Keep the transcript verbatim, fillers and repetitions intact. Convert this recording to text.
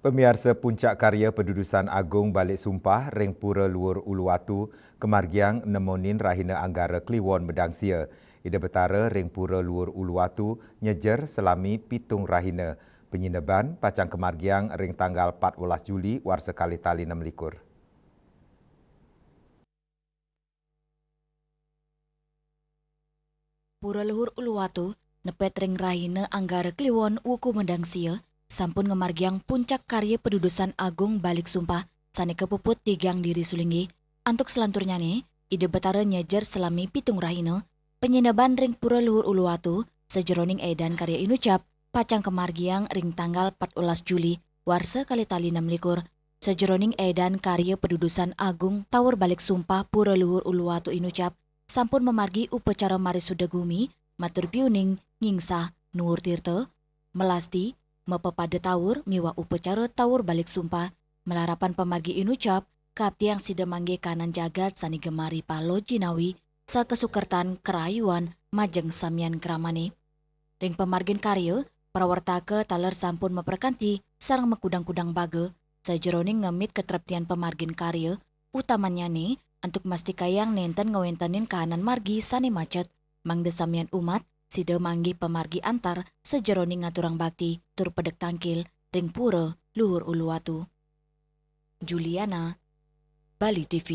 Pamiarsa, Puncak Karya Padudusan Agung Balik Sumpah ring Pura Luhur Uluwatu kamargiang nemonin rahina Anggara Kliwon Medangsia. Ida Betara ring Pura Luhur Uluwatu nyejer salami pitung rahina. Panyineban pacang kamargiang ring tanggal empat belas Juli warsa kalih tali enam likur. Pura Luhur Uluwatu nepet ring rahina Anggara Kliwon wuku Medangsia sampun ngamargiang Puncak Karya Padudusan Agung Balik Sumpah sane kapuput tigang diri sulinggi. Antuk salanturnyane, Ida Betara nyejer salami pitung rahina. Panyineban ring Pura Luhur Uluwatu sajeroning edan karya inucap pacang kamargiang ring tanggal empat belas Juli warsa kalih tali enam likur. Sajeroning edan karya padudusan agung Tawur Balik Sumpah Pura Luhur Uluwatu inucap sampun mamargi upacara marisuda gumi, matur piuning, nyingsah, nuwur tirta, melasti, mapepada tawur miwah upacara Tawur Balik Sumpah. Malarapan pamargi inucap, kaaptiang sida manggih kahanan jagat sane gemari palo jinawi, sakasukertan, karayuan, majeng samian kramane. Ring pamargin karya, prawartaka taler sampun maprakanti sareng makudang-kudang baga, sajeroning ngemit katreptian pamargin karya, utamannyane antuk mastikayang nenten ngwentenin kahanan margi sane macet, mangda samian umat sida manggih pamargi antar sajeroning ngaturang bakti tur pedek tangkil ring Pura Luhur Uluwatu. Juliana, Bali T V.